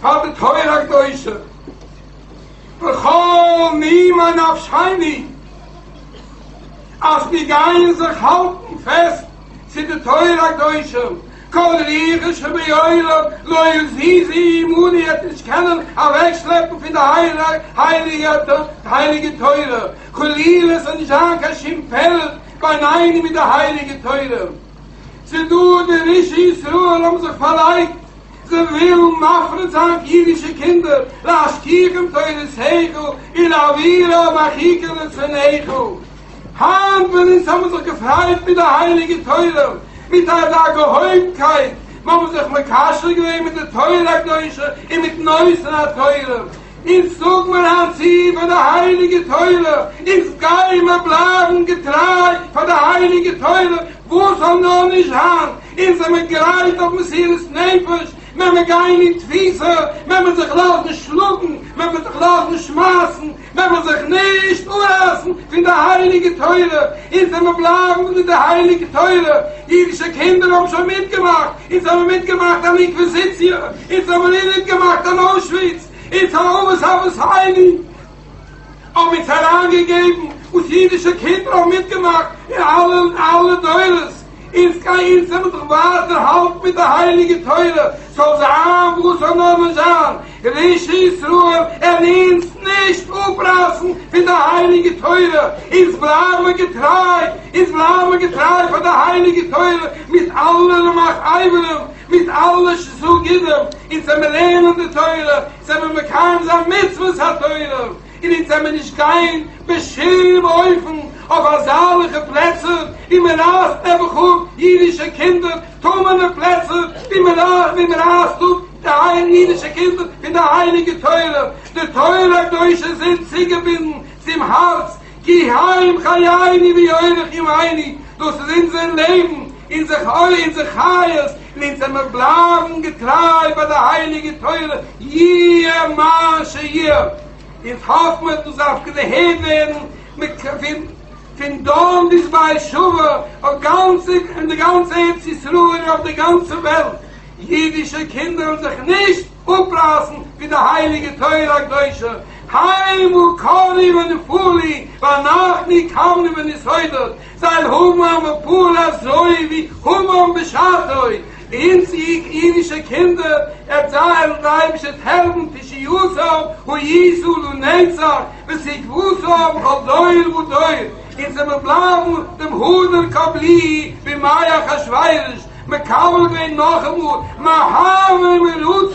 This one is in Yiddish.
פאר די תורה הקדושה, בכל נימי נפשינו, אז מיר גייען זיך האלטן פעסט צו די תורה הקדושה, כל רוחות שבעולם לא יזיזו עמנו וועט נישט קענען אוועקשלעפן פון די הייליגע תורה, חלילה עס זאל נישט זיין קיין שום פירוד בינינו מיט די הייליגע תורה. ס'איז דא די רשעי ישראל האבן זיך פארלייגט, זיי ווילן מפריד זיין אידישע קינדער, להשכיחם תורתך ולהעבירם מחוקי רצונך. היינט ווען אונז האבן זיך געפרייט מיט די הייליגע תורה, מיט אזא געהויבנקייט, מיר האבן זיך מקשר געווען מיט די תורה הקדושה און מיטן נותן התורה, אונז זאג מיר היינט צו פאר די הייליגע תורה, אונז גיימער בלייבן געטריי פאר די הייליגע תורה, וואס זאל נאר נישט זיין, אונז זעמער גרייט אויף מסירות נפש, מען מען גיין אין תפיסה, מען מען זיך לאזן שלאגן, מען מען זיך לאזן שמייסן, מען מען זיך נישט אפרייסן פון די הייליגע תורה, אונז זעמער בלייבן מיט די הייליגע תורה, אידישע קינדער האבן שוין מיטגעמאכט, אונז האבן מיטגעמאכט אן אינקוויזיציע, אונז האבן מיטגעמאכט אן אוישוויץ, אונז האבן אבות אבותינו האבן אונז אריינגעגעבן, וואס אידישע קינדער האבן מיטגעמאכט אין אלע אלע דורות, אונז גיי אונז וועלן זיך ווייטער האלטן מיט די הייליגע תורה, זאל זיין וואס זאל נאר נישט זיין, רשעי ישראל וועלן אונז נישט אפרייסן פון די הייליגע תורה, אונז בלייבן מיר געטריי, אונז בלייבן מיר געטריי פאר די הייליגע תורה מיט אלע רמ"ח אברים, מיט אלע שס"ה גידים, אונז וועלן מיר לערנען די תורה, אונז וועלן מיר מקיים זיין מצוות התורה, און אונז וועלן מיר נישט גיין בשום אופן אויף אזאלעכע פלעצער ווי מען רייסט נעבעך אפ אידישע קינדער, טמא'נע פלעצער ווי מען רייסט אפ די אידישע קינדער פון די הייליגע תורה, די תורה הקדושה איז אונז צוגעבינדן צום הארץ, כי הם חיינו ואורך ימינו, דאס איז אונזער לעבן, אונזער חיות, און אונז וועלן מיר בלייבן געטריי ביי די הייליגע תורה יהיה מה שיהיה, אונז האף מיר דאס דארף געהערט ווערן פון דן ביז באר שבע, אויף גאנץ אין די גאנצע ארץ ישראל און אויף די גאנצע וועלט, אידישע קינדער וועלן זיך נישט אפרייסן פון די הייליגע תורה הקדושה, המה כרעו ונפלו ואנחנו קמנו ונתעודד, זיי האבן א מפלה אזוי ווי המן בשעתו, אונז אידישע קינדער עט זייער אייבערשטער העלפן תשועתם היתה לנצח ותקוותם בכל דור ודור, אונז זעמיר בלייבן דעם הדר קבלוה בימי אחשורוש, מקבל געווען נאכאמאל מאהבה ומרצון.